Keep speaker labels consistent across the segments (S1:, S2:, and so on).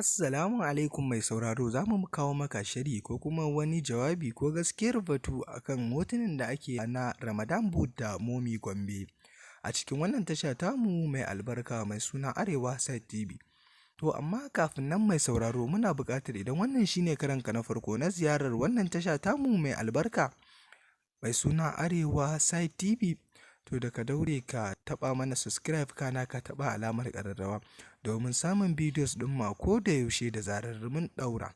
S1: Assalamu alaikum mai sauraro, za mu kawo maka sharhi ko kuma wani jawabi ko gaskiyar batu akan hotunan da ake na Ramadan Boot da Momi Gombe a cikin wannan tasha tamu mai albarka mai suna Arewa Side TV. To amma kafin nan, mai sauraro, muna buƙatar idan wannan shine karonka na farko na ziyarar wannan tasha tamu mai albarka mai suna Arewa Side TV, to da ka daure ka taɓa mana subscribe, kana ka taɓa alamar ƙararrawa domin samun videos ɗin mu a koda yaushe da zarar mun ɗaura.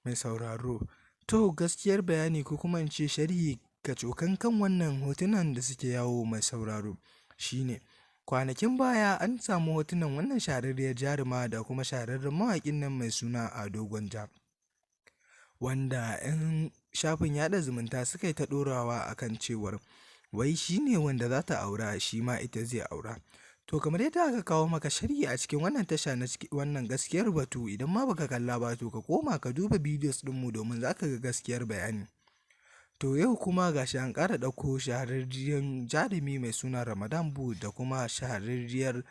S1: Mai sauraro, to gaskiyar bayani ko kuma in ce sharhi kacokan kan wannan hotunan da suke yawo, mai sauraro, shine kwanakin baya an samu hotunan wannan shahararriyar jaruma da kuma shahararren mawaƙin nan mai suna Ado Gwanja, wanda 'yan shafin yaɗa zumunta suka yi ta ɗorawa akan cewar wai shi ne wanda za ta aura, shi ma ita zai aura. To kamar yadda aka kawo maka sharhi a cikin wannan tasha na wannan gaskiyar batu, idan ma baka kalla ba, to ka koma ka duba videos ɗinmu domin za ka ga gaskiyar bayani. To yau kuma ga shi an ƙara ɗauko shahararriyar jarumi mai suna Ramadan Boot da kuma shahararriyar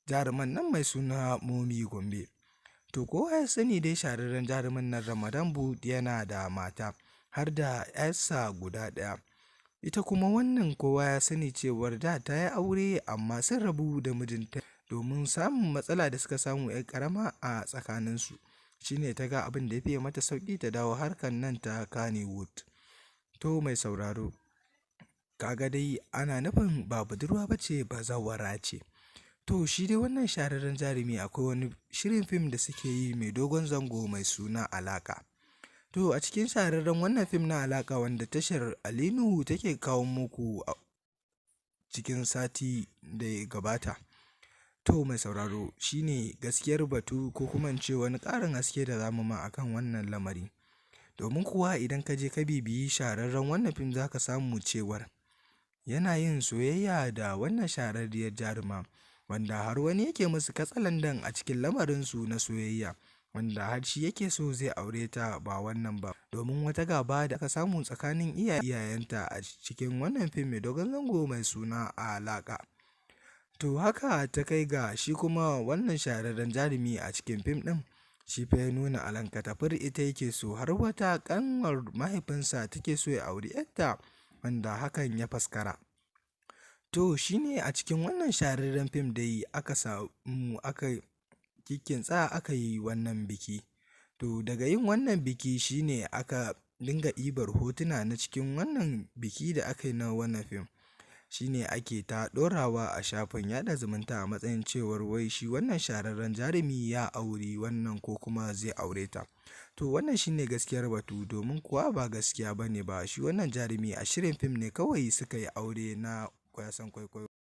S1: jaruman nan mai suna Momi Gombe. To kowa ya sani dai shahararren jarumin nan Ramadan Boot yana da mata har da 'yarsa guda ɗaya. Ita kuma wannan kowa ya sani cewar da ta yi aure, amma sun rabu da mijinta domin samun matsala da suka samu 'yar ƙarama a tsakaninsu. Shi ne ta ga abin da ya fiye mata sauƙi ta dawo harkar nan ta Kannywood. To mai sauraro, ka ga dai ana nufin ba budurwa ba ce, bazawara ce. To shi dai wannan shahararren jarumi akwai wani shirin fim da suke yi mai dogon zango mai suna Alaƙa. To a cikin shahararren wannan fim na Alaƙa, wanda tashar Ali Nuhu take kawo muku a cikin sati da ya gabata. To mai sauraro, shi ne gaskiyar batu ko kuma in ce wani ƙarin haske da za mu ma akan wannan lamari. Domin kuwa idan ka je ka bibiyi shahararren wannan fim, za ka samu cewar yana yin soyayya da wannan shahararriyar jaruma, wanda har wani yake musu katsalandan a cikin lamarinsu na soyayya, wanda har shi yake so zai aure ta ba wannan ba, domin wata gaba da aka samu tsakanin iyayenta a cikin wannan fim mai dogon zango mai suna Alaƙa. To haka ta kai ga shi kuma wannan shahararren jarumi a cikin fim ɗin, shi fa ya nuna alankatafur ita yake so, har wata ƙanwar mahaifinsa take so ya auri 'yarta, wanda hakan ya faskara. To shi ne a cikin wannan shahararren fim dai aka samu aka kikkintsa aka yi wannan biki. To daga yin wannan biki shi ne aka dinga ɗibar hotuna na cikin wannan biki da aka yi na wannan fim. Shi ne ake ta ɗorawa a shafin yaɗa zumunta a matsayin cewar wai shi wannan shahararren jarumi ya auri wannan ko kuma zai aure ta. To wannan shi ne gaskiyar batu, domin kuwa ba gaskiya ba ne ba. Shi wannan jarumi a shirin fim ne kawai suka yi aure na wasan kwaikwayo.